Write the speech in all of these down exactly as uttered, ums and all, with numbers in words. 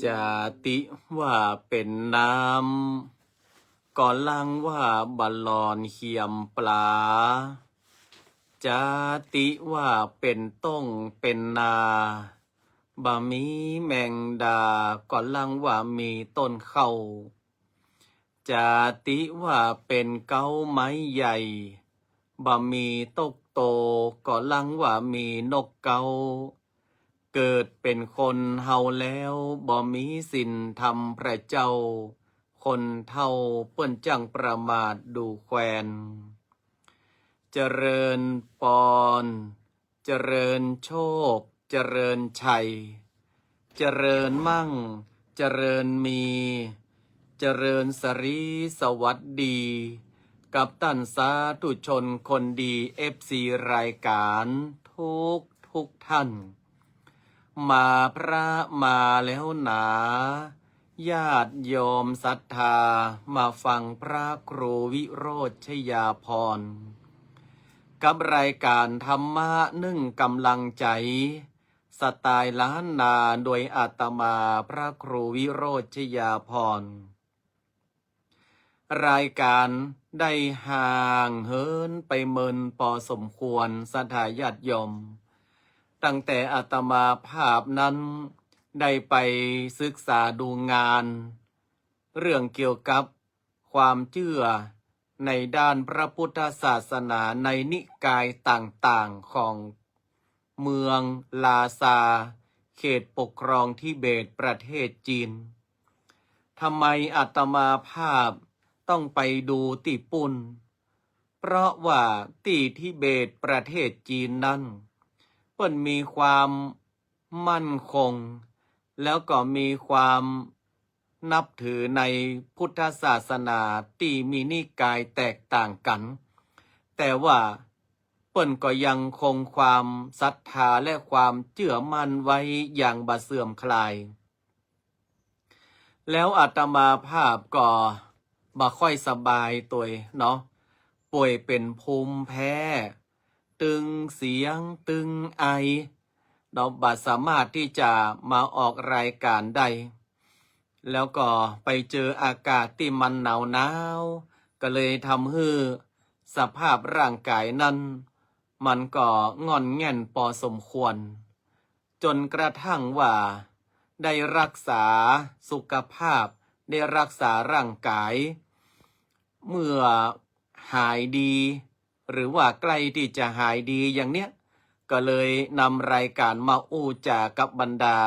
จาติว่าเป๋นน้ำ ก็ลังว่าบ่หล่อนเขียมปลา จาติว่าเป๋นต้งเป๋นนา บ่มีแมงดา ก็ลังว่ามีต้นเข้า จาติว่าเป๋นเก๊าไม้ใหญ่ บ่มีตกโต ก็ลังว่ามีนกเก๊า เกิดเป๋นคนเฮาแล้ว บ่มีศีลธรรมพระเจ้า คนเฒ่าเปิ้นจั้งประมาทดูแควน เจริญปอน เจริญโชค เจริญชัย เจริญมั่ง เจริญมี เจริญสรีสวัสดี กับต้านสาธุชนคนดี เอฟซี รายก๋านทุกทุกท่าน มาพระมาแล้วหนา ญาติโยมศรัทธา มาฟังพระครูวิโรจน์ชยาภรณ์ กับรายก๋านธรรมะนึ่งกำลังใจ๋ สไตล์ล้านนา โดยอาตมาพระครูวิโรจน์ชยาภรณ์ รายก๋านได้ห่างเหินไปเมินปอสมควร ศรัทธาญาติโยม ตั้งแต่อาตมาภาพนั้นได้ไปศึกษาดูงาน เรื่องเกี่ยวกับความเจื้อในด้านพระพุทธศาสนาในนิกายต่างๆ ของเมืองลาซา เขตปกครองทิเบตประเทศจีน ทำไมอาตมาภาพต้องไปดูตี้ปุ้น เพราะว่าตี้ทิเบตประเทศจีนนั้น เปิ้นมีความมั่นคง แล้วก็มีความนับถือในพุทธศาสนาตี้มีนิกายแตกต่างกั๋น แต่ว่าเปิ้นก็ยังคงความศรัทธาและความเจื้อมั่นไว้อย่างบ่เสื่อมคลาย แล้วอาตมาภาพก็บ่ค่อยสบายตวยเนาะ ป่วยเป๋นภูมิแพ้ ตึงเสียง ตึงไอ เนาะ บ่สามารถตี้จะมาออกรายก๋านได้ แล้วก็ไปเจออากาศตี้มันหนาวๆ ก็เลยทำหื้อสภาพร่างก๋ายนั้น มันก็ง่อนแง่นปอสมควร จ๋นกระทั่งว่าได้รักษาสุขภาพ ได้รักษาร่างก๋าย เมื่อหายดี หรือว่าใก้ตี้จะหายดีอย่างเนี้ย ก็เลยนำรายก๋านมาอู้จ๋ากับบรรดา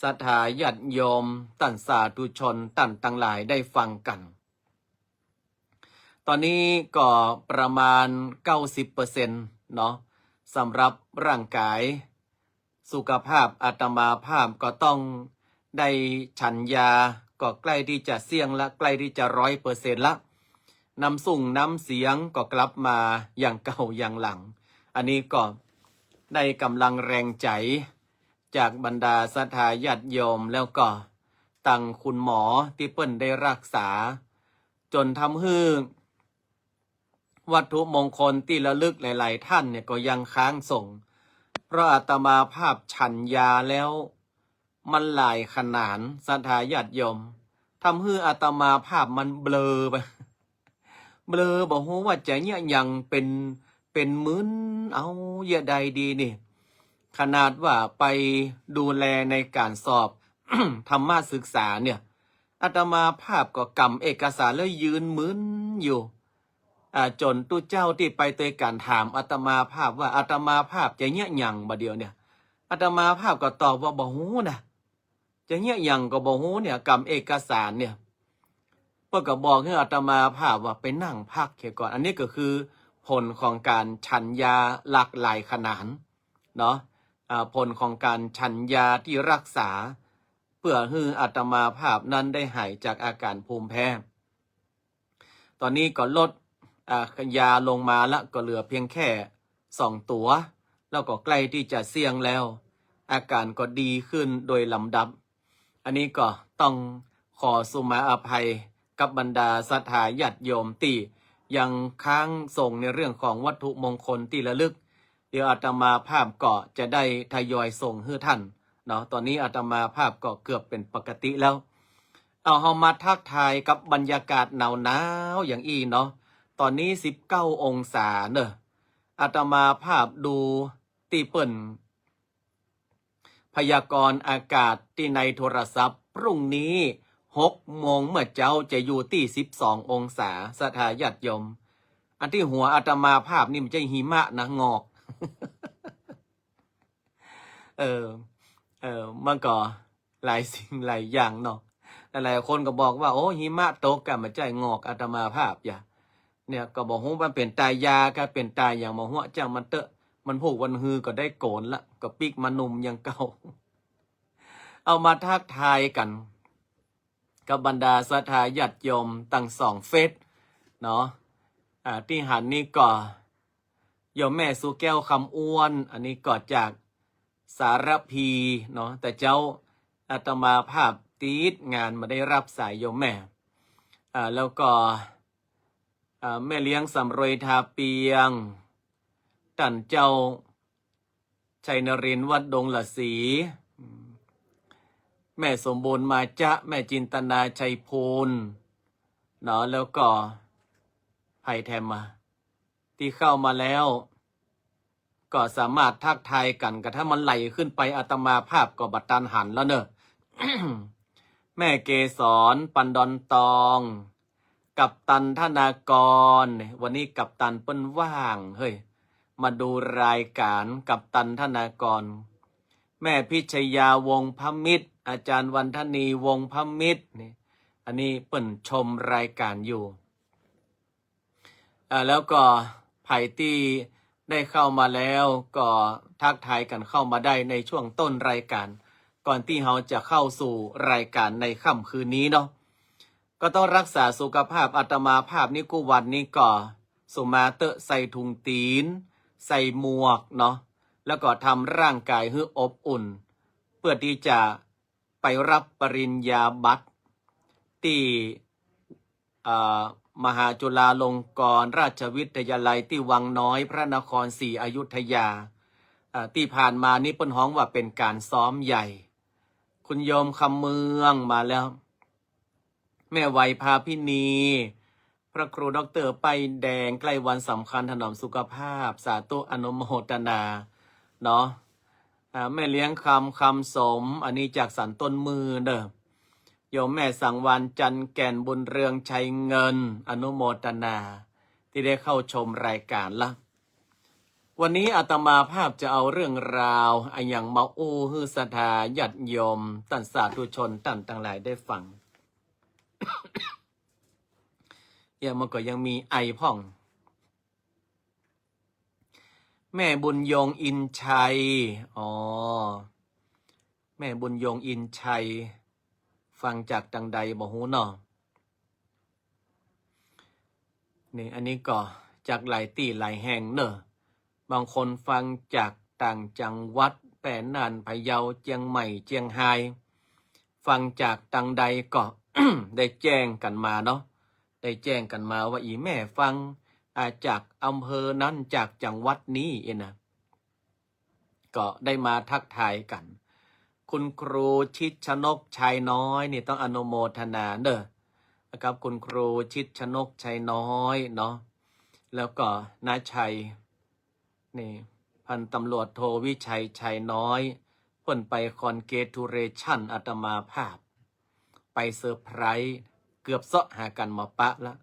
ศรัทธาญาติโยม ต้านสาธุชน ต้านตังหลายได้ฟังกั๋น ต๋อนนี้ก็ประมาณ เก้าสิบเปอร์เซ็นต์ เนาะ สำหรับร่างก๋าย สุขภาพอาตมาภาพก็ต้องได้ฉันยา ก็ใก้ตี้จะเสี้ยงละ ใก้ตี้จะร้อยเปอร์เซ็นต์ละ น้ำซุ่งน้ำเสียงก็กลับมาอย่างเก่าอย่างหลัง อันนี้ก็ได้ก๋ำลังแรงใจ๋จากบรรดาศรัทธาญาติโยม แล้วก็ตังคุณหมอตี้เปิ้นได้รักษา จ๋นทำหื้อ วัตถุมงคลตี้ระลึกหลายๆ ท่านเนี่ยก็ยังค้างส่ง เพราะอาตมาภาพฉันยาแล้วมันหลายขนาด ศรัทธาญาติโยม ทำหื้ออาตมาภาพมันเบลอไป เบลอ บ่ฮู้ว่าจะเยียะหยัง เป๋น เป๋นมึนเอาเยียะใดดีนี่ ขนาดว่าไปดูแลในก๋านสอบ ธรรมศึกษาเนี่ย อาตมาภาพก็ก๋ำเอกสารแล้วยืนมึนอยู่ อ่า จ๋นตุ๊เจ้าตี้ไปตวยกั๋นถามอาตมาภาพว่า อาตมาภาพจะเยียะหยังบ่าเดี่ยวเนี่ย อาตมาภาพก็ตอบว่าบ่ฮู้นะ จะเยียะหยังก็บ่ฮู้เนี่ย ก๋ำเอกสารเนี่ย เปิ้นก็บอกหื้ออาตมาภาพว่าไปนั่งพักเหียก่อน อันนี้ก็คือผลของก๋านฉันยาหลากหลายขนาดเนาะ อ่า ผลของก๋านฉันยาตี้รักษา เปื้อหื้ออาตมาภาพนั้นได้หายจากอาก๋านภูมิแพ้ ต๋อนนี้ก็ลด อ่า ยาลงมาละ ก็เหลือเพียงแค่สองตั๋ว แล้วก็ใก้ตี้จะเสี้ยงแล้ว อาก๋านก็ดีขึ้นโดยลำดับ อันนี้ก็ต้องขอสุมาอภัยกับบรรดาศรัทธาญาติโยมตี้ยังค้างส่งในเรื่องของวัตถุมงคลตี้ระลึก เดี๋ยวอาตมาภาพก็จะได้ทยอยส่งหื้อท่าน เนาะ ต๋อนนี้อาตมาภาพก็เกือบเป๋นปกติแล้ว เอา เฮามาทักทายกับบรรยากาศหนาวๆ อย่างอี้เนาะ ต๋อนนี้สิบเก้าองศาเนาะ อาตมาภาพดูตี้เปิ้น พยากรณ์อากาศตี้ในโทรศัพท์ พรุ่งนี้หกโมงเมื่อเจ๊าจะอยู่ตี้สิบสององศา ศรัทธาญาติโยม อันตี้หัวอาตมาภาพนี่มันใจ้หิมะนะ หงอก เออ เออ มันก็หลายสิ่งหลายอย่างเนาะ หลายๆ คนก็บอกว่า โอ้ หิมะตกกะ บ่ใจ้ หงอกอาตมาภาพอย่า เนี่ย ก็บ่ฮู้ว่าเป๋นตายา กะเป๋นตายอย่างบ่ฮู้ จ้างมันเต๊อะ มันพูกวันฮือก็ได้โก๋นละ ก็ปิ๊กมาหนุ่มอย่างเก่า เอามาทักทายกั๋น กับบรรดาศรัทธาญาติโยมตังสองเฟซเนาะ อ่า ตี้หันนี่ก็ โยมแม่สุแก้ว คำอ้วน อันนี้ก็จากสารพีเนาะ แต่เจ๊าอาตมาภาพติดงานบ่ได้ฮับสายโยมแม่ อ่า แล้วก็ อ่า แม่เลี้ยงสำรวยทาเปียง ต้านเจ้า ชัยนรินทร์วัดดงหละสี แม่สมบูรณ์มาจะ แม่จินตนาชัยพูนเนาะ แล้วก็ใผแถมมา ตี้เข้ามาแล้ว ก็สามารถทักทายกั๋น กะถ้ามันไหลขึ้นไปอาตมาภาพก็บ่ตันหันแล้วเนาะ แม่เกสร ปันดอนตอง กัปตันธนากร วันนี้กัปตันเปิ้นว่าง เฮ้ย มาดูรายก๋าน กัปตันธนากร แม่พิชยา วงศ์พมิตร อาจารย์วันธนี วงศ์พมิตร นี่ อันนี้เปิ้นชมรายก๋านอยู่ อ่า แล้วก็ใผตี้ได้เข้ามาแล้วก็ทักทายกั๋นเข้ามาได้ในช่วงต้นรายก๋าน ก่อนตี้เฮาจะเข้าสู่รายก๋านในค่ำคืนนี้เนาะ ก็ต้องรักษาสุขภาพ อาตมาภาพนี่กู้วันนี้ก็สุมาเต๊อะ ใส่ถุงตี๋น ใส่หมวกเนาะ แล้วก็ทำร่างก๋ายหื้ออบอุ่น เพื่อตี้จะไปฮับปริญญาบัตรตี้ อ่า มหาจุฬาลงกรณราชวิทยาลัยตี้วังน้อย พระนครศรีอยุธยา อ่า ตี้ผ่านมานี้เปิ้นฮ้องว่าเป๋นก๋านซ้อมใหญ่ คุณโยมคำเมืองมาแล้ว แม่ไหวพาพินี พระครูด็อกเตอร์ป้ายแดง ใกล้วันสำคัญถนอมสุขภาพ สาธุอนุโมทนาเนาะ อ่า แม่เลี้ยงคำ คำสม อันนี้จากสันต้นมือเนาะ โยมแม่สังวาลย์ จันทร์แก่น บุญเรือง ชัยเงิน อนุโมทนาตี้ได้เข้าชมรายก๋านละ วันนี้อาตมาภาพจะเอาเรื่องราวอะหยังมาอู้หื้อศรัทธาญาติโยมต้านสาธุชนต้านตังหลายได้ฟัง เดี๋ยวมันก็ยังมีไอพ่อง แม่บุญยง อินชัย อ๋อ แม่บุญยง อินชัย ฟังจากตังใดบ่ฮู้เนาะ นี่ อันนี้ก็จากหลายตี้หลายแห่งเนาะ บางคนฟังจากต่างจังหวัด แป้ น่าน พะเยา เจียงใหม่ เจียงฮาย ฟังจากตังใดก็ ได้แจ้งกั๋นมาเนาะ ได้แจ้งกั๋นมาว่า อี่แม่ฟัง อ่า จากอำเภอนั้น จากจังหวัดนี้เองนะ ก็ได้มาทักทายกั๋น คุณครูชิดชนก ชัยน้อย นี่ต้องอนุโมทนาเนาะ นะครับ คุณครูชิดชนก ชัยน้อยเนาะ แล้วก็น้าชัย นี่ พันตำรวจโทวิชัย ชัยน้อย เปิ้นไปคอนแกรตูเลชันอาตมาภาพ ไปเซอร์ไพรส์ เกือบเซาะหากั๋นบ่ปะละ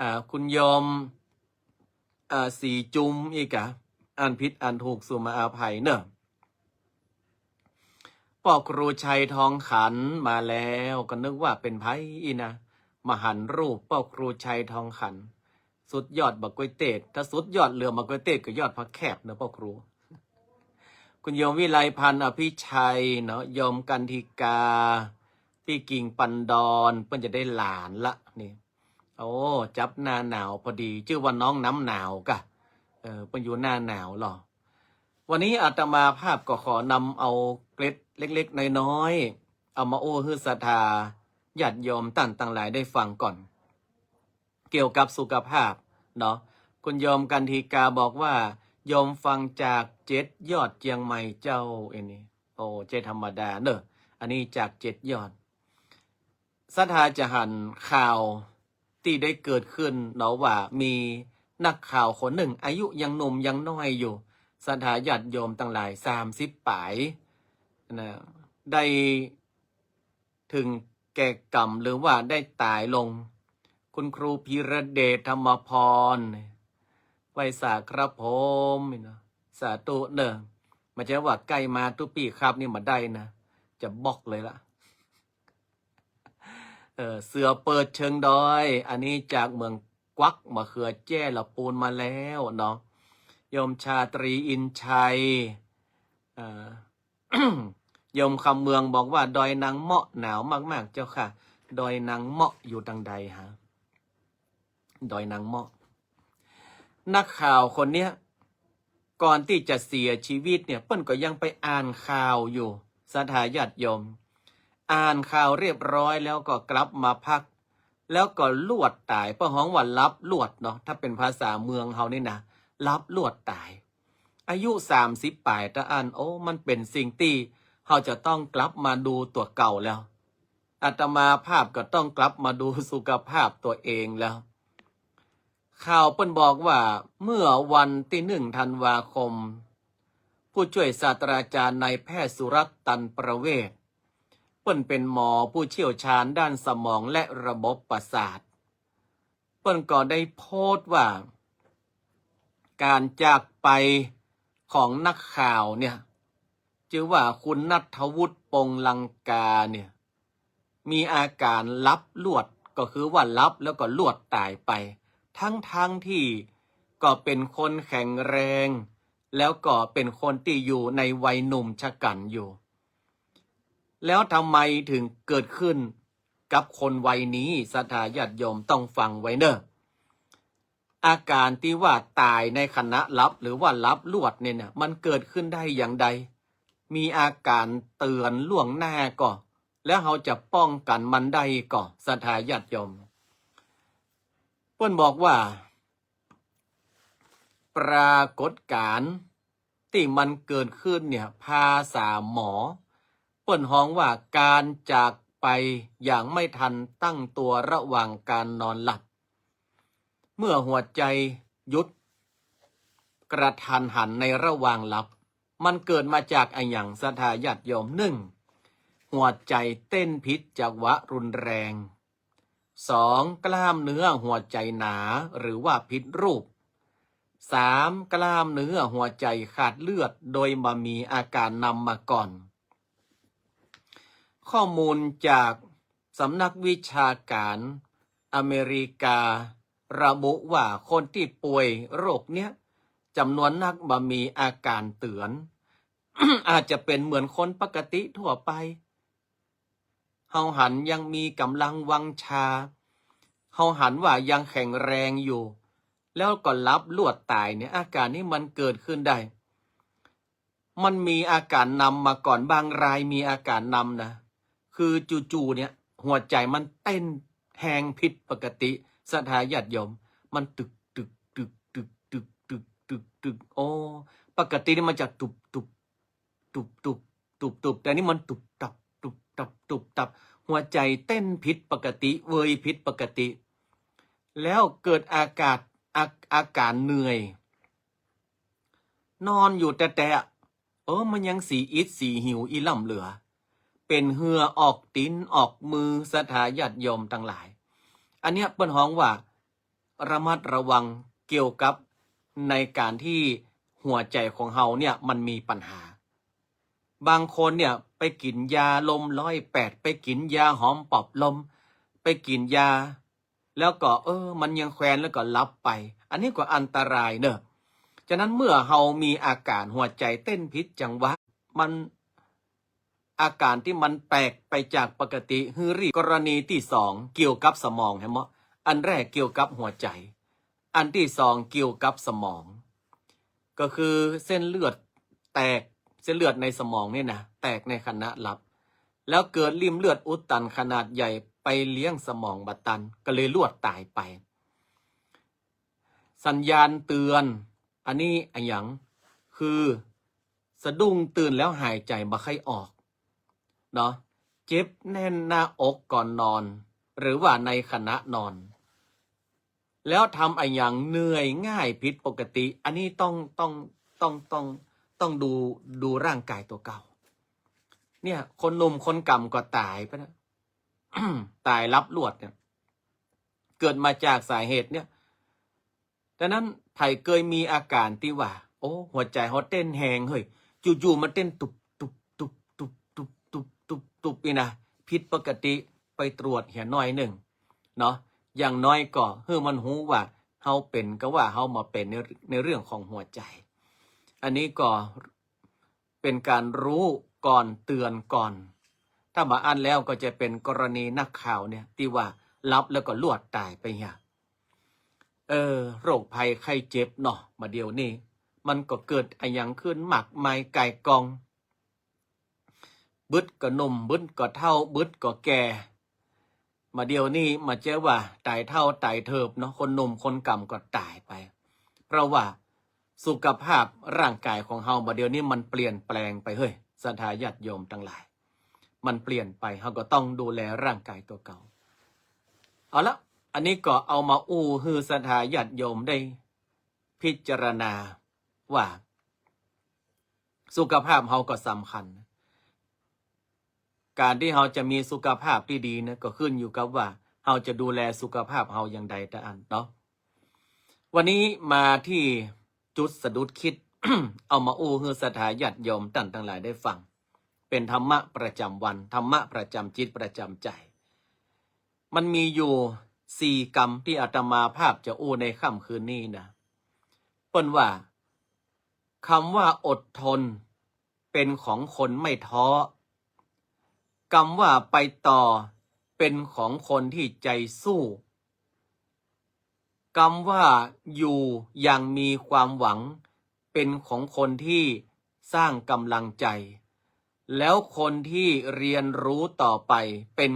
อ่า คุณโยม อ่า สีจุมอีกอะ อ่านผิดอ่านถูกสุมาอภัยเนาะ ป้อครูชัยทองขันมาแล้ว ก็นึกว่าเป๋นใผอี้นะ มาหันรูปป้อครูชัยทองขัน สุดยอดบ่าก๊วยเตด ถ้าสุดยอดเหลือบ่าก๊วยเตดก็ยอดผักแคบเนาะป้อครู คุณโยมวิไลพันธ์ อภิชัยเนาะ โยมกันทิกา ตี้กิ่งปันดอน เปิ้นจะได้หลานละนี่ โอ้ จับหน้าหนาวพอดี จื้อว่าน้องน้ำหนาวกะ เออ เปิ้นอยู่หน้าหนาวลอ วันนี้อาตมาภาพก็ขอนำเอาเกร็ดเล็กๆ น้อยๆ เอามาอู้หื้อศรัทธาญาติโยมต้านตังหลายได้ฟังก่อน เกี่ยวกับสุขภาพเนาะ คุณโยมกันทิกาบอกว่า โยมฟังจากเจ็ดยอดเจียงใหม่เจ้า อันนี้ โอ้ เจ็ดธรรมดาเนอะ อันนี้จากเจ็ดยอด ศรัทธาจะหันข่าวตี้ได้เกิดขึ้นเนาะ ว่ามีนักข่าวคนนึ่ง อายุยังหนุ่มยังน้อยอยู่ ศรัทธาญาติโยมตังหลาย สามสิบป๋ายนะ ได้ เถิงแก่กรรมหรือว่าได้ต๋ายลง คุณครูพีระเดช ธรรมพร ไหว้สาครับผม นี่เนาะ สาธุเนอะ บ่ใจ้ว่าใก้มาตุ๊ปี้ครับนี่บ่ได้นะ จะบอกเลยละ เออ เสือเปิดเชิงดอย อันนี้จากเมืองกวัก มะเขือแจ้ ละปูนมาแล้วเนาะ โยมชาตรี อินชัย เอ่อ โยมคำเมืองบอกว่าดอยนางเมาะหนาวมากๆ เจ้าค่ะ ดอยนางเมาะอยู่ตางใดฮะ ดอยนางเมาะ นักข่าวคนเนี้ย ก่อนตี้จะเสียชีวิตเนี่ย เปิ้นก็ยังไปอ่านข่าวอยู่ ศรัทธาญาติโยม อ่านข่าวเรียบร้อยแล้วก็กลับมาพัก แล้วก็ลวดต๋าย เปิ้นฮ้องว่าหลับลวดเนาะ ถ้าเป๋นภาษาเมืองเฮานี่นะ หลับลวดต๋าย อายุสามสิบป๋ายตะอั้น โอ้ มันเป๋นสิ่งตี้เฮาจะต้องกลับมาดูตั๋วเก่าแล้ว อาตมาภาพก็ต้องกลับมาดูสุขภาพตั๋วเองแล้ว ข่าวเปิ้นบอกว่าเมื่อวันตี้หนึ่งธันวาคม ผู้จ้วยศาสตราจารย์นายแพทย์สุรัตน์ ตันประเวศ เปิ้นเป๋นหมอผู้เชี่ยวชาญด้านสมองและระบบประสาท เปิ้นก็ได้โพสต์ว่า ก๋านจากไปของนักข่าวเนี่ย จื้อว่าคุณณัฐวุฒิ ปงลังกาเนี่ย มีอาก๋านหลับลวด ก็คือว่าหลับแล้วก็ลวดต๋ายไป ทั้งๆ ตี้ก็เป๋นคนแข็งแรง แล้วก็เป๋นคนตี้อยู่ในวัยหนุ่มชะกั๋นอยู่ แล้วทำไมเถิงเกิดขึ้นกับคนวัยนี้ ศรัทธาญาติโยมต้องฟังไว้เน่อ อาก๋านตี้ว่าต๋ายในขณะหลับหรือว่าหลับลวดเนี่ยนะ มันเกิดขึ้นได้อย่างใด มีอาก๋านเตื๋อนล่วงหน้าก่อ แล้วเฮาจะป้องกั๋นมันได้ก่อ ศรัทธาญาติโยม เปิ้นบอกว่า ปรากฏก๋ารณ์ตี้มันเกิดขึ้นเนี่ย ภาษาหมอ เปิ้นฮ้องว่าก๋านจากไปอย่างไม่ทันตั้งตัวระหว่างก๋านนอนหลับ เมื่อหัวใจ๋หยุดกระทันหันในระหว่างหลับ มันเกิดมาจากอะหยัง ศรัทธาญาติโยม นึ่ง หัวใจ๋เต้นผิดจังหวะรุนแรง สอง กล้ามเนื้อหัวใจ๋หนาหรือว่าผิดรูป สาม กล้ามเนื้อหัวใจ๋ขาดเลือดโดยบ่มีอาก๋านนำมาก่อน ข้อมูลจากสำนักวิชาก๋ารอเมริกา ระบุว่าคนตี้ป่วยโรคเนี้ยจ๋ำนวนนักบ่มีอาก๋านเตื๋อน อาจจะเป๋นเหมือนคนปกติทั่วไป เฮาหันยังมีก๋ำลังวังชา เฮาหันว่ายังแข็งแรงอยู่ แล้วก็หลับลวดต๋ายเนี่ย อาก๋านนี้มันเกิดขึ้นได้ มันมีอาก๋านนำมาก่อน บางรายมีอาก๋านนำนะ คือจู่ๆ เนี่ย หัวใจ๋มันเต้นแฮงผิดปกติ ศรัทธาญาติโยม มันตึก ตึก ตึก ตึก ตึก ตึก ตึก ตึก โอ้ ปกตินี่มันจะตุบ ตุบ ตุบ ตุบ ตุบ ตุบ แต่นี่มันตุบตับ ตุบตับ ตุบตับ หัวใจ๋เต้นผิดปกติ เวยผิดปกติ แล้วเกิดอาก๋าน อา อาก๋านเหนื่อย นอนอยู่แต๊ๆ เออ มันยังสีอิดสีหิวอี้ล้ำเหลือ เป๋นเหื่อออกตี๋นออกมือ ศรัทธาญาติโยมตังหลาย อันเนี้ยเปิ้นฮ้องว่า ระมัดระวังเกี่ยวกับในก๋านตี้หัวใจ๋ของเฮาเนี่ยมันมีปัญหา บางคนเนี่ยไปกิ๋นยาลมร้อยแปด ไปกิ๋นยาหอมปอบลม ไปกิ๋นยา แล้วก็ เออ มันยังแควนแล้วก็หลับไป อันนี้ก็อันตรายเน่อ ฉะนั้นเมื่อเฮามีอาก๋านหัวใจ๋เต้นผิดจังหวะ มัน อาก๋านตี้มันแปลกไปจากปกติ หื้อรีบ กรณีตี้สอง เกี่ยวกับสมอง หันบ่ อันแรกเกี่ยวกับหัวใจ๋ อันตี้สองเกี่ยวกับสมอง ก็คือเส้นเลือดแตก เส้นเลือดในสมองเนี่ยนะ แตกในขณะหลับ แล้วเกิดริ่มเลือดอุดตันขนาดใหญ่ ไปเลี้ยงสมองบ่ตัน ก็เลยลวดต๋ายไป สัญญาณเตือน อันนี้อะหยัง คือสะดุ้งตื่นแล้วหายใจ๋บ่ใค่ออกเนาะ เจ็บแน่นหน้าอกก่อนนอน หรือว่าในขณะนอน แล้วทำอะหยังเหนื่อยง่ายผิดปกติ อันนี้ต้อง ต้อง ต้อง ต้อง ต้องดู ดูร่างกายตั๋วเก่า เนี่ย คนหนุ่มคนก่ำก็ต๋ายไปนะ ต๋ายลับลวดเนี่ย เกิดมาจากสาเหตุเนี่ย ดังนั้นใผเกยมีอาก๋านตี้ว่า โอ้ หัวใจ๋เฮาเต้นแฮงเฮ้ย จู่ๆ มันเต้นตุบ ตุบ ตุบ ตุบ ตุบ ตุบ ตุบ ตุบ นี่นะ ผิดปกติ ไปตรวจเหียหน้อยนึ่งเนาะ อย่างน้อยก็หื้อมันฮู้ว่าเฮาเป๋น กาว่าเฮาบ่าเป๋นใน ในเรื่องของหัวใจ๋ อันนี้ก็ เป๋นก๋านฮู้ก่อนเตื๋อนก่อน ถ้าบ่อั้นแล้วก็จะเป๋นกรณีนักข่าวเนี่ย ตี้ว่าลับแล้วก็ลวดต๋ายไปเหีย เออ โรคภัยไข้เจ็บเนาะ บ่าเดี่ยวนี้ มันก็เกิดอะหยังขึ้นมากมายก่ายกอง บึดก็หนุ่ม บึดก็เฒ่า บึดก็แก่ บ่าเดี่ยวนี้บ่าเจ้าว่าต๋ายเฒ่าต๋ายเถิบเนาะ คนหนุ่มคนก่ำก็ต๋ายไป เพราะว่าสุขภาพร่างกายของเฮาบ่าเดี่ยวนี้มันเปลี่ยนแปลงไปเฮ้ย ศรัทธาญาติโยมตังหลาย มันเปลี่ยนไป เฮาก็ต้องดูแลร่างกายตั๋วเก่า เอาละ อันนี้ก็เอามาอู้หื้อศรัทธาญาติโยมได้พิจารณาว่า สุขภาพเฮาก็สำคัญ ก๋านตี้เฮาจะมีสุขภาพตี้ดีนะ ก็ขึ้นอยู่กับว่าเฮาจะดูแลสุขภาพเฮาอย่างใดตะอั้นเนาะ วันนี้มาตี้จุดสะดุดคิด เอามาอู้หื้อศรัทธาญาติโยมต้านตังหลายได้ฟัง เป๋นธรรมะประจ๋ำวัน ธรรมะประจ๋ำจิตประจ๋ำใจ๋ มันมีอยู่สี่กำตี้อาตมาภาพจะอู้ในค่ำคืนนี้นะ เปิ้นว่า กำว่าอดทน เป๋นของคนไม่ท้อ กำว่าไปต่อ เป๋นของคนตี้ใจ๋สู้ กำว่าอยู่อย่างมีความหวัง เป๋นของคนตี้สร้างก๋ำลังใจ๋ แล้วคนตี้เรียนรู้ต่อไป เป๋น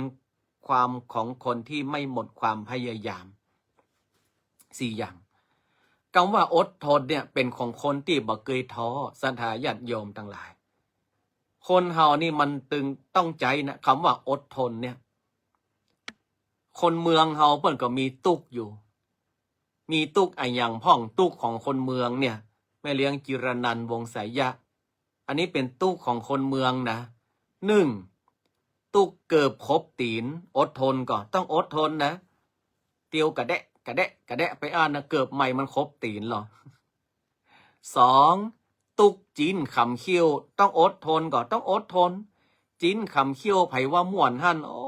ความของคนตี้ไม่หมดความพยายาม สี่อย่าง กำว่าอดทนเนี่ย เป๋นของคนตี้บ่เกยท้อ ศรัทธาญาติโยมตังหลาย คนเฮานี่มันตึงต้องใจ๊นะ กำว่าอดทนเนี่ย คนเมืองเฮาเปิ้นก็มีตุ๊กข์อยู่ มีตุ๊กข์อะหยังพ่อง ตุ๊กข์ของคนเมืองเนี่ย แม่เลี้ยงจิรนันท์ วงศ์ไสยะ อันนี้เป๋นตุ๊กข์ของคนเมืองนะ นึ่ง ตุ๊กข์เกิบขบตี๋น อดทนก่อ ต้องอดทนนะ เตียวกระแดะ กระแดะ กระแดะไปอั้นนะ เกิบใหม่มันขบตี๋นลอ สอง ตุ๊กข์จิ๊นขำเขี้ยว ต้องอดทนก่อ ต้องอดทน จิ๊นขำเขี้ยว ใผว่าม่วนหั้น โอ้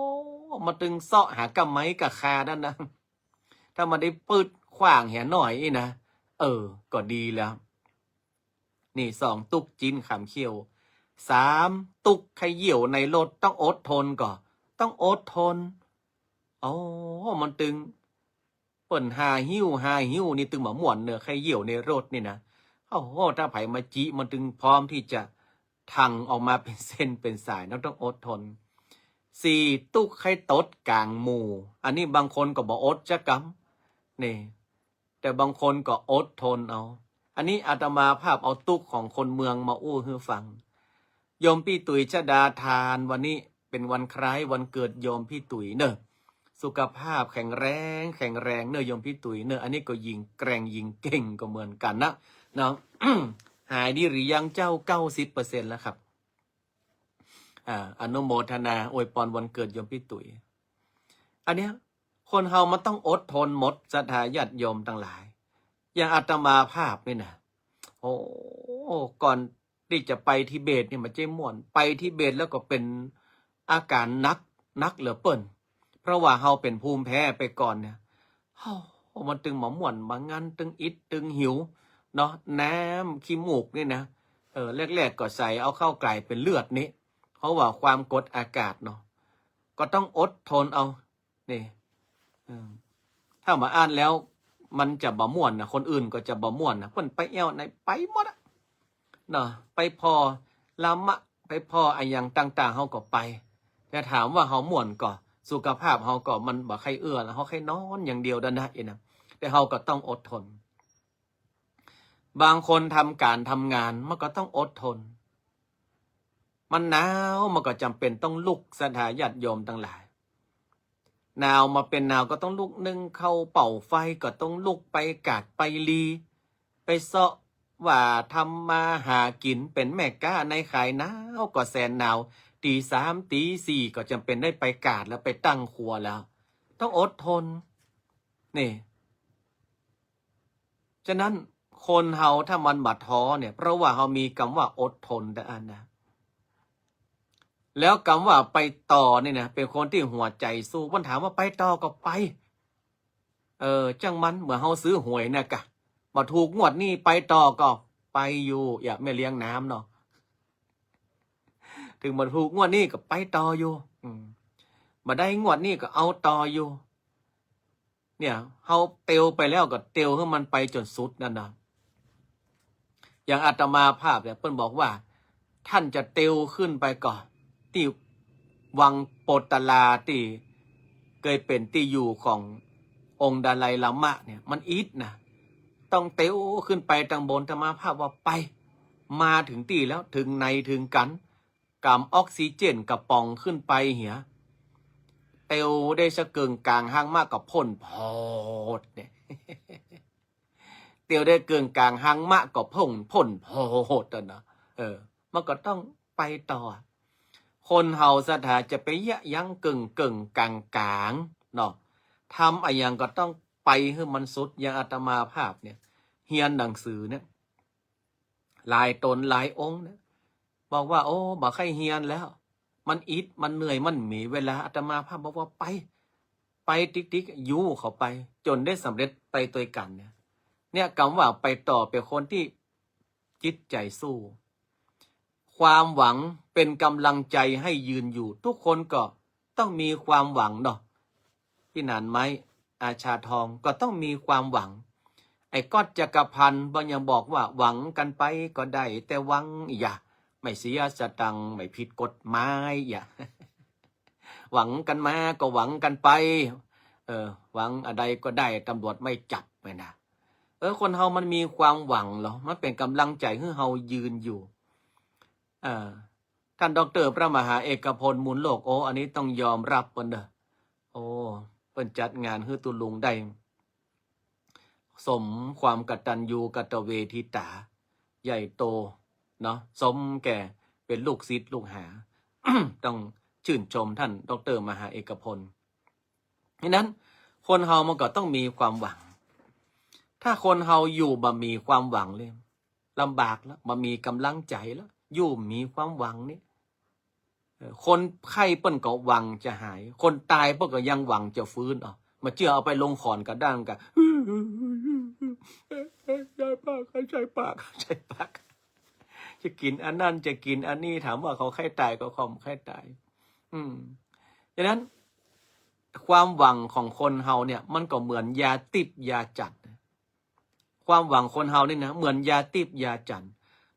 มาตึงเซาะหาก้าไม้ก้าคาด้านนะ ถ้ามันได้ปืดขว้างเหียหน้อยอี้นะ เออ ก็ดีแล้ว นี่สอง ตุ๊กข์จิ๊นขำเขี้ยว สาม ตุ๊กข์ไข้เยี่ยวในรถ ต้องอดทนก่อ ต้องอดทน โอ้ มันตึง เปิ้นหาหิ้ว หาหิ้วนี่ตึงบ่ม่วนเน่อ ไข้เยี่ยวในรถนี่นะ โอ้โห ถ้าใผมาจิ มันตึงพร้อมตี้จะ ทั่งออกมาเป๋นเส้นเป๋นสายเนาะ ต้องอดทน สี่ ตุ๊กข์ไข้ตดก๋างหมู่ อันนี้บางคนก็บ่อดจักกำ นี่ แต่บางคนก็อดทนเอา อันนี้อาตมาภาพเอาตุ๊กข์ของคนเมืองมาอู้หื้อฟัง โยมปี้ตุ๋ยชดาธาร วันนี้เป๋นวันคล้ายวันเกิดโยมปี้ตุ๋ยเน่อ สุขภาพแข็งแรง แข็งแรงเน่อโยมปี้ตุ๋ยเน่อ อันนี้ก็หญิงแกร่งหญิงเก่งก็เหมือนกั๋นนะ เนาะ หายดีหรือยังเจ้า เก้าสิบเปอร์เซ็นต์ แล้วครับ อ่า อนุโมทนาอวยปอนวันเกิดโยมปี้ตุ๋ย อันเนี้ย คนเฮามันต้องอดทนหมด ศรัทธาญาติโยมตังหลาย อย่างอาตมาภาพนี่นะ โอ้ ก่อนตี้จะไปทิเบตนี่มันเจ้าม่วน ไปทิเบตแล้วก็เป๋นอาก๋านหนัก หนักเหลือเปิ้น เพราะว่าเฮาเป๋นภูมิแพ้ไปก่อนเนี่ย โอ้ มันตึงบ่ม่วน บ่งันตึงอิดตึงหิวเนาะ น้ำขี้มูกนี่นะ เออ แรกๆ ก็ใส เอาเข้ากล๋ายเป๋นเลือดนี่ เพราะว่าความกดอากาศเนาะ ก็ต้องอดทนเอา นี่ เออ ถ้าบ่อั้นแล้ว มันจะบ่ม่วนนะ คนอื่นก็จะบ่ม่วนนะ เปิ้นไปแอ่วไหนไปหมดอะ เนาะ ไปผ่อละมะ ไปผ่ออะหยังต่างๆ เฮาก็ไป แต่ถามว่าเฮาม่วนก่อ สุขภาพเฮาก็มันบ่ใค่เอื้อ เฮาใค่นอนอย่างเดียวดันนะ เอ็นะ แต่เฮาก็ต้องอดทน แ บางคนทำก๋านทำงานมันก็ต้องอดทน มันหนาวมันก็จ๋ำเป๋นต้องลุก ศรัทธาญาติโยมตังหลาย หนาวมาเป๋นหนาวก็ต้องลุกนึ่งข้าวเป่าไฟ ก็ต้องลุกไปกาดไปลี ไปเซาะว่าทำมาหากิ๋น เป๋นแม่ก๊านายขาย หนาวก็แสนหนาว ตี๋สามตี๋สี่ก็จ๋ำเป๋นได้ไปกาดแล้ว ไปตั้งครัวแล้ว ต้องอดทน นี่ ฉะนั้นคนเฮาถ้ามันบ่ท้อเนี่ย เพราะว่าเฮามีกำว่าอดทนเต้าอั้นนะ แล้วกำว่าไปต่อนี่นะ เป๋นคนตี้หัวใจ๋สู้ มันถามว่าไปต่อก็ไป เออ จ้างมัน เหมือนเฮาซื้อหวยนะกะ บ่ถูกงวดนี้ไปต่อก็ไปอยู่ อย่าแม่เลี้ยงน้ำเนาะ ถึงบ่ถูกงวดนี้ก็ไปต่ออยู่ อืม บ่ได้งวดนี้ก็เอาต่ออยู่ เนี่ย เฮาเตียวไปแล้วก็เตียวหื้อมันไปจ๋นสุดนั่นนะ อย่างอาตมาภาพเนี่ย เปิ้นบอกว่า ต้านจะเตียวขึ้นไปก่อ ตี้วังโปตลา ตี้เกยเป๋นตี้อยู่ขององค์ดาไลลามะเนี่ย มันอิดนะ ต้องเตียวขึ้นไปตังบน อาตมาภาพว่าไป มาเถิงตี้แล้ว เถิงไหนเถิงกั๋น ก๋ำออกซิเจนกระป๋องขึ้นไปเหีย เตียวได้สะเกิ่งก๋างฮางมะก็พ่นโผดเนี่ย เตียวได้เกิ่งก๋างฮางมะก็พ่น พ่นโผดอะนะ เออ มันก็ต้องไปต่อ คนเฮาศรัทธาจะไปเยียะยั้งเกิ่งๆ ก๋างๆ เนาะ ทำอะหยังก็ต้องไปหื้อมันสุด อย่างอาตมาภาพเนี่ย เฮียนหนังสือเนี่ย หลายต๋นหลายองค์เนี่ย บอกว่า โอ้ บ่ใค่เฮียนแล้ว มันอิด มันเหนื่อย มันบ่มีเวลา อาตมาภาพบอกว่าไป ไปติ๊กๆ อยู่เข้าไป จ๋นได้สำเร็จไปตวยกั๋นเนี่ย เนี่ย กำว่าไปต่อเป๋นคนตี้จิตใจ๋สู้ ความหวังเป๋นก๋ำลังใจ๋หื้อยืนอยู่ ทุกคนก็ต้องมีความหวังเนาะ พี่หนานไม้ อาชาทอง ก็ต้องมีความหวัง ไอ้ก๊อตจักรพันธ์บ่ยังบอกว่า หวังกั๋นไปก็ได้แต่หวังอย่า ไม่เสียสตังค์ ไม่ผิดกฎหมายอย่า หวังกั๋นมาก็หวังกั๋นไป เออ หวังอะใดก็ได้ ตำรวจไม่จับ แม่นนะ เออ คนเฮามันมีความหวังเหรอ มันเป๋นก๋ำลังใจ๋หื้อเฮายืนอยู่ เออ ต้านด็อกเตอร์พระมหาเอกพล มูลโลก โอ้ อันนี้ต้องยอมฮับเปิ้นเน่อ โอ้ เปิ้นจัดงานหื้อตุ๊ลุงได้ สมความกตัญญูกตเวทิตา ใหญ่โต เนาะ สมแก่เป๋นลูกศิษย์ลูกหา ต้องชื่นชมต้านด็อกเตอร์มหาเอกพล ฉะนั้นคนเฮามันก็ต้องมีความหวัง ถ้าคนเฮาอยู่บ่มีความหวังเลย ลำบากแล้ว บ่มีก๋ำลังใจ๋แล้ว อยู่บ่มีความหวังนี่ เออ คนไข้เปิ้นก็หวังจะหาย คนต๋ายเปิ้นก็ยังหวังจะฟื้น เอา บ่เจื้อเอาไปลงขอนกระด้างกะ ใช้ปาก ใช้ปาก จะกิ๋นอันนั้น จะกิ๋นอันนี้ ถามว่าเขาใค่ต๋ายก็เขาบ่ใค่ต๋าย อืม ฉะนั้น ความหวังของคนเฮาเนี่ย มันก็เหมือนยาติ๊บยาจั๋น ความหวังคนเฮานี่นะ เหมือนยาติ๊บยาจั๋น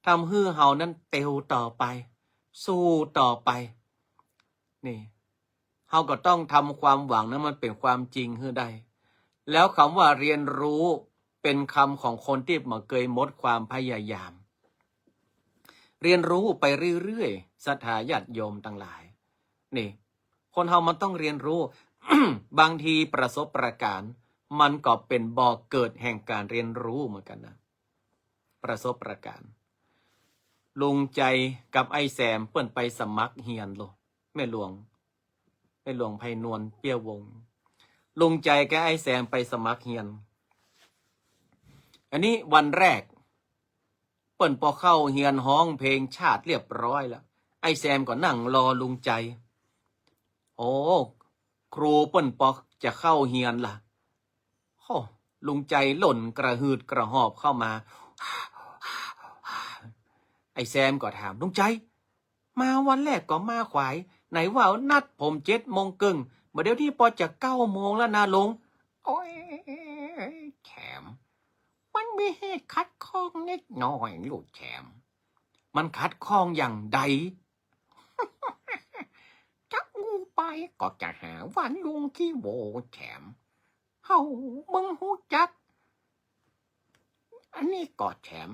ทำหื้อเฮานั้นเตียวต่อไป สู้ต่อไป นี่ เฮาก็ต้องทำความหวังนั้นมันเป๋นความจริงหื้อได้ แล้วกำว่าเรียนรู้เป๋นกำของคนตี้บ่เกยหมดความพยายาม เรียนรู้ไปเรื่อยๆ ศรัทธาญาติโยมตังหลาย นี่ คนเฮามันต้องเรียนรู้ บางทีประสบการณ์ มันก็เป๋นบ่อเกิดแห่งก๋านเรียนรู้เหมือนกั๋นนะ ประสบการณ์ ลุงใจ๋กับไอ้แซมเปิ้นไปสมัครเฮียนโล แม่หลวง แม่หลวงไพนวล เปี้ยวงศ์ ลุงใจ๋กับไอ้แซมไปสมัครเฮียน อันนี้วันแรก เปิ้นปอเข้าเฮียนฮ้องเพลงชาติเรียบร้อยแล้ว ไอ้แซมก็นั่งรอลุงใจ๋ โอ้ ครูเปิ้นปอจะเข้าเฮียนละ โอ้ ลุงใจ๋หล่นกระหืดกระหอบเข้ามา ไอ้แซมก็ถาม ลุงใจ๋ มาวันแรกก็มาขวาย ไหนว่านัดผมเจ็ดโมงเกิ่ง บ่าเดี๋ยวนี้ปอจะเก้าโมงแล้วนะลุง โอ้ย แซม มันมีเหตุขัดข้องนิดหน่อยลูกแซม มันขัดข้องอย่างใด จะอู้ไปก็จะหาว่าลุงขี้โม้แซม เฮา มึงฮู้จัก อันนี้ก็แถม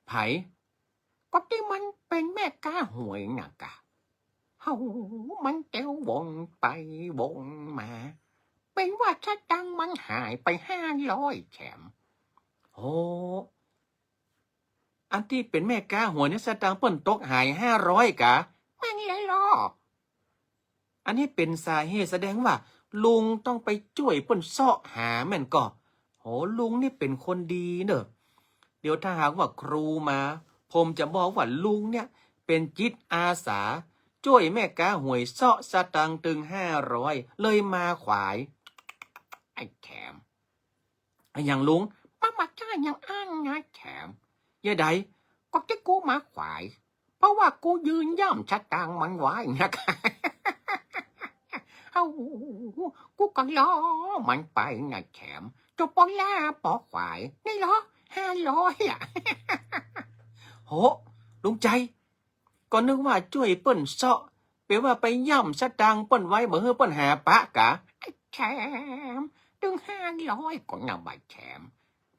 ใผ ก็ตี้มันเป๋นแม่ก๊าหวยน่ะกา เฮา มันเตียววนไปวนมา เป๋นว่าสตางค์มันหายไปห้าร้อยแถม โอ้ อันตี้เป๋นแม่ก๊าหวยเนี่ยสตางค์เปิ้นตกหายห้าร้อยกา แม่นแล้วลอ อันนี้เป๋นสาเหตุแสดงว่าลุงต้องไปจ้วยเปิ้นเซาะหาแม่นก่อ โห ลุงนี่เป๋นคนดีเน่อ เดี๋ยวถ้าหากว่าครูมา ผมจะบอกว่าลุงเนี่ยเป๋นจิตอาสา จ้วยแม่ก๊าหวยเซาะสตางค์ตึงห้าร้อย เลยมาขวาย ไอ้แถม อะหยังลุง ป้ามาจ้ายังอ้างนะแถม ยะใด ก็ตี้กูมาขวาย เพราะว่ากูยืนย่ำสตางค์มันไว้นะกา เอ้า กูก็รอมันไปนะแถม จนปอล้าปอขวาย นี่ลอ ห้าร้อยอะ โห ลุงใจ๋ ก็นึกว่าจ้วยเปิ้นเซาะ แป๋ว่าไปย่ำสตางค์เปิ้นไว้ บ่หื้อเปิ้นหาปะกา ไอ้แถม ตึงห้าร้อยก็น่าบ่าแถม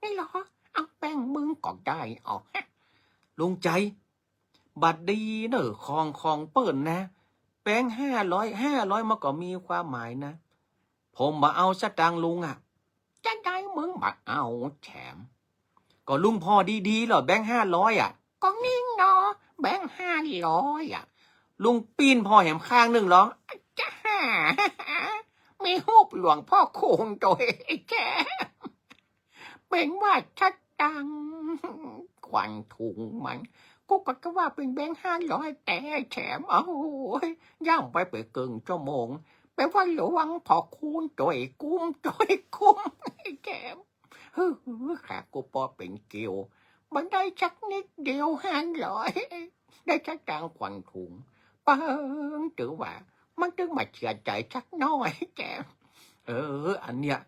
นี่ลอ เอาแบ่งมึงก็ได้ออก ลุงใจ๋ บัดดีเน่อ ของ ของเปิ้นนะ แบงค์ห้าร้อย ห้าร้อยมันก็มีความหมายนะ ผมบ่เอาสตางค์ลุงอะ จาใดมึงบ่เอาแถม ก็ลุงผ่อดีๆ ลอ แบงค์ห้าร้อยอะ ก็นี่เนาะ แบงค์ห้าร้อยอะ ลุงปิ้นผ่อแหมข้างนึ่งลอ จ้า มีฮูปหลวงพ่อคูณโตย ไอ้แถม เป๋นว่าสตางค์ขวัญถุงมัน กูก็จะว่าเป๋นแบงค์ห้าร้อยแต๊แถม โอ้ย ย่ำไปเป๋นเกิ่งชั่วโมง แป๋ว่าหลวงพ่อคูณโตยกุ้ม โตยกุ้ม ไอ้แถม ฮือ ขากูปอเป๋นเกลียว มันได้สักนิดเดียวห้าร้อย ได้สตางค์ขวัญถุง เปิ้ง ถือว่า มันตึงบ่าเสียใจ๋สักหน้อยแถม เออ อันเนี้ย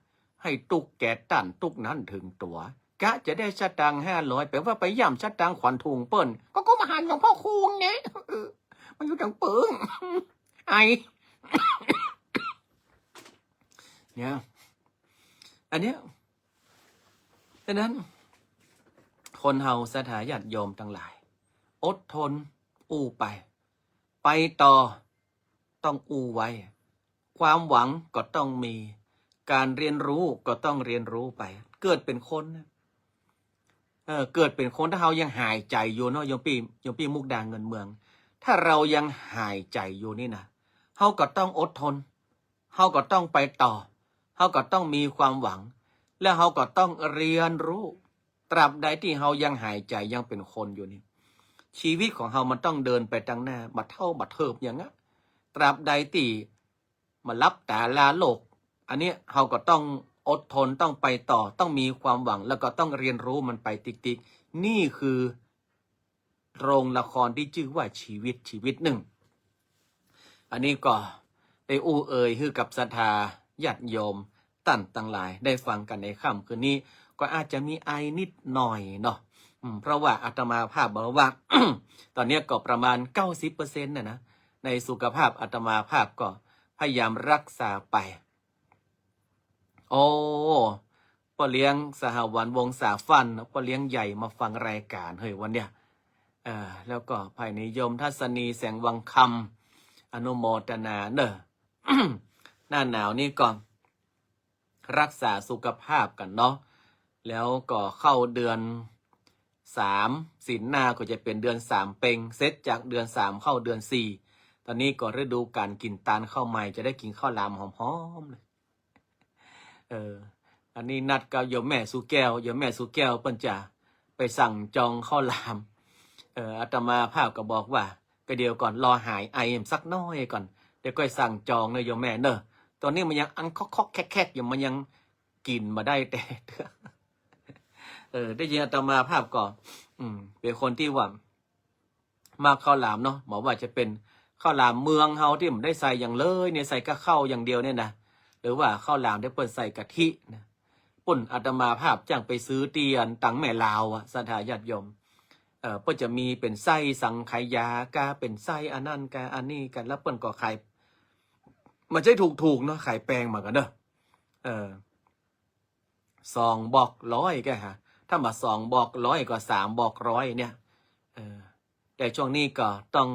หื้อตุ๊กข์แก่ต้าน ตุ๊กข์นั้นเถิงตั๋ว กะจะได้สตางค์ห้าร้อย แป๋ว่าไปย่ำสตางค์ขวัญถุงเปิ้น ก็ ก็มาหันหลวงพ่อคูณเนี่ย เออ มันอยู่ตางเปิ้ง ไอ เนี่ย อันเนี้ย ฉะนั้น คนเฮาศรัทธาญาติโยมตังหลาย อดทน อู้ไป ไปต่อ ต้องอู้ไว้ ความหวังก็ต้องมี ก๋านเฮียนฮู้ก็ต้องเฮียนฮู้ไป เกิดเป๋นคนนะ เออ เกิดเป๋นคน ถ้าเฮายังหายใจ๋อยู่เนาะ โยมปี้ โยมปี้มุกดาเงินเมือง ถ้าเฮายังหายใจ๋อยู่นี่นะ เฮาก็ต้องอดทน เฮาก็ต้องไปต่อ เฮาก็ต้องมีความหวัง แล้วเฮาก็ต้องเฮียนฮู้ ตราบใดตี้เฮายังหายใจ๋ยังเป๋นคนอยู่นี่ ชีวิตของเฮามันต้องเดินไปตางหน้า บ่าเฒ่าบ่าเถิบอย่างเงี้ย ตราบใดตี้บ่าหลับต๋าลาโลก อันเนี้ยเฮาก็ต้องอดทน ต้องไปต่อ ต้องมีความหวัง แล้วก็ต้องเฮียนฮู้มันไปติ๊กๆ นี่คือ โรงละครตี้จื้อว่าชีวิตชีวิตนึ่ง อันนี้ก็ได้อู้เอ่ยหื้อกับศรัทธาญาติโยมต้านตังหลายได้ฟังกั๋นในค่ำคืนนี้ ก็อาจจะมีไอนิดหน่อยเนาะ อืม เพราะว่าอาตมาภาพบอกว่า ต๋อนเนี้ยก็ประมาณเก้าสิบเปอร์เซ็นต์น่ะนะ ในสุขภาพอาตมาภาพก็พยายามรักษาไป โอ้ ป้อเลี้ยงสหวรรค์วงศาฟั่น ป้อเลี้ยงใหญ่มาฟังรายก๋านเฮ้ยวันเนี้ย เอ่อ แล้วก็ใผนี้โยมทัศนีแสงวังคำ อนุโมทนาเน่อ หน้าหนาวนี่ก็รักษาสุขภาพกั๋นเนาะ แล้วก็เข้าเดือนสาม ศีลหน้าก็จะเป๋นเดือนสามเป็ง เสร็จจากเดือนสามเข้าเดือนสี่ ต๋อนนี้ก็ฤดูก๋านกิ๋นตาลข้าวใหม่ จะได้กิ๋นข้าวหลามหอมๆ เลย เออ อันนี้นัดกับโยมแม่สุแก้ว โยมแม่สุแก้วเปิ้นจะไปสั่งจองข้าวหลาม เออ อาตมาภาพก็บอกว่า ก็เดี๋ยวก่อน รอหายไอสักหน้อยก่อน เดี๋ยวก่อยสั่งจองเน่อโยมแม่เน่อ ต๋อนนี้มันยังอังคอกๆ แคกๆ อยู่ มันยังกิ๋นบ่ได้แต๊เตื้อ เออ ได้ยินอาตมาภาพก็ อืม เป๋นคนตี้ว่า มักข้าวหลามเนาะ บ่ว่าจะเป๋นข้าวหลามเมืองเฮาตี้บ่ได้ใส่หยังเลยเนี่ย ใส่ก้าข้าวอย่างเดียวเนี่ยนะ หรือว่าข้าวหลามตี้เปิ้นใส่กะทินะ ปุ้นอาตมาภาพจ้างไปซื้อตี้อันตังแม่ลาวอะ ศรัทธาญาติโยม เอ่อ เปิ้นจะมีเป๋นไส้สังขยากา เป๋นไส้อันนั้นกา อันนี้กา แล้วเปิ้นก็ขาย บ่ใจ้ถูกๆ เนาะ ขายแปงเหมือนกั๋นเนาะ เออ สองบอกร้อยกาฮะ ถ้าบ่าสองบอกร้อยก็สามบอกร้อยเนี่ย เออ แต่ช่วงนี้ก็ต้อง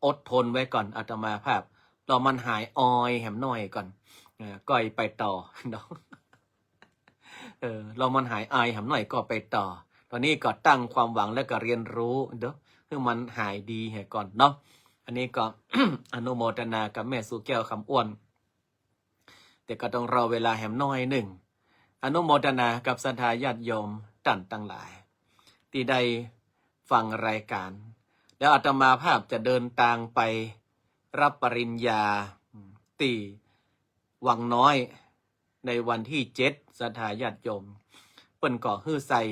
อดทนไว้ก่อน อาตมาภาพ รอมันหายออยแหมหน่อยก่อน เออ ก่อยไปต่อเนาะ เออ รอมันหายอายแหมหน่อยก็ไปต่อ ตอนนี้ก็ตั้งความหวังแล้วก็เรียนรู้เด้อ หื้อมันหายดีแหก่อนเนาะ อันนี้ก็ อนุโมทนากับแม่สุแก้วคำอ้วน แต่ก็ต้องรอเวลาแหมหน่อยนึ่ง อนุโมทนากับศรัทธาญาติโยมต้านตังหลาย ตี้ได้ฟังรายก๋าน แล้วอาตมาภาพจะเดินตางไปรับปริญญาตี้วังน้อย ในวันตี้เจ็ด ศรัทธาญาติโยม เปิ้นก็หื้อใส่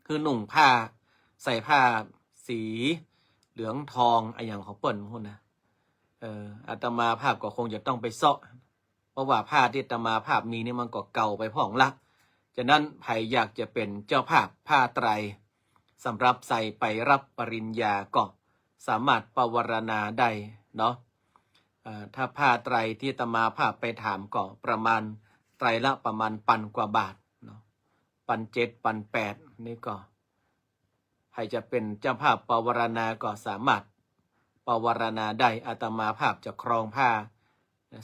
หื้อนุ่งผ้า ใส่ผ้าสีเหลืองทองอะหยังของเปิ้นพู้นนะ เออ อาตมาภาพก็คงจะต้องไปเซาะ เพราะว่าผ้าตี้อาตมาภาพมีนี่มันก็เก่าไปพ่องละ ฉะนั้นใผอยากจะเป๋นเจ้าภาพผ้าไตรสำหรับใส่ไปรับปริญญาก็สามารถปวารณาได้เนาะ เอ่อ ถ้าผ้าไตรตี้อาตมาภาพไปถามก็ประมาณไตรละประมาณปันกว่าบาทเนาะ ปันเจ็ด ปันแปด นี่ก็ ใผจะเป๋นเจ้าภาพปวารณาก็สามารถปวารณาได้ อาตมาภาพจะครองผ้า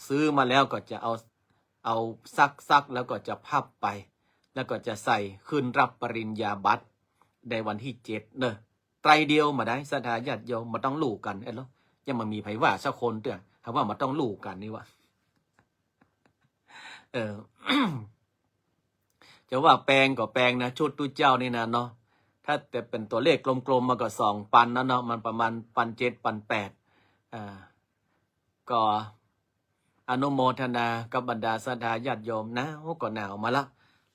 ซื้อมาแล้วก็จะเอา เอาซักๆ แล้วก็จะพับไป แล้วก็จะใส่ขึ้นรับปริญญาบัตรในวันตี้เจ็ดเนอะ ไตรเดียวบ่าได้ ศรัทธาญาติโยม บ่ต้องลู่กั๋น เอ้ยเหรอ ยังบ่มีใผว่าสักคนเตื้อ หาว่าบ่ต้องลู่กั๋นนี่วะ เออ จะว่าแปงก็แปงนะ ชุดตุ๊เจ้านี่นะเนาะ ถ้าแต่เป๋นตั๋วเลขกลมๆ มาก็สองปันนะเนาะ มันประมาณปันเจ็ด ปันแปด อ่า ก็อนุโมทนากับบรรดาศรัทธาญาติโยม หนาวก็หนาวมาละ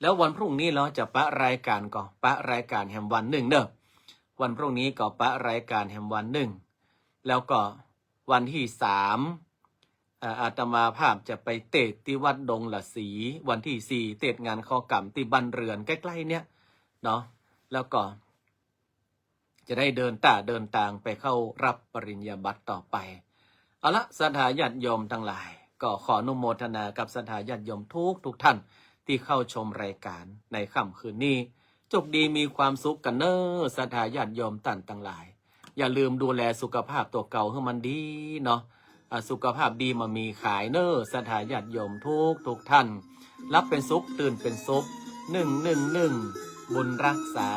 แล้ววันพรุ่งนี้เฮาจะปะรายก๋านก่อ ปะรายก๋านแหมวันนึ่งเนอะ วันพรุ่งนี้ก็ปะรายก๋านแหมวันนึ่ง แล้วก็วันตี้สาม เอ่อ อาตมาภาพจะไปเตสน์ตี้วัดดงหละสี วันตี้สี่ เตสน์งานข้อกรรมตี้บ้านเรือนใก้ๆ เนี่ยเนาะ แล้วก็จะได้เดินต้าเดินตางไปเข้ารับปริญญาบัตรต่อไป เอาละ ศรัทธาญาติโยมตังหลาย ก็ขออนุโมทนากับศรัทธาญาติโยมทุกๆ ท่านตี้เข้าชมรายก๋านในค่ำคืนนี้ โจคดีมีความสุขกั๋นเนอะ ศรัทธาญาติโยมต้านตังหลาย อย่าลืมดูแลสุขภาพตั๋วเก่าหื้อมันดีเนาะ อ่า สุขภาพดีบ่มีขายเนอะ ศรัทธาญาติโยมทุกๆ ท่าน หลับเป๋นสุข ตื่นเป๋นสุข นึ่งนึ่งนึ่ง บุญรักษา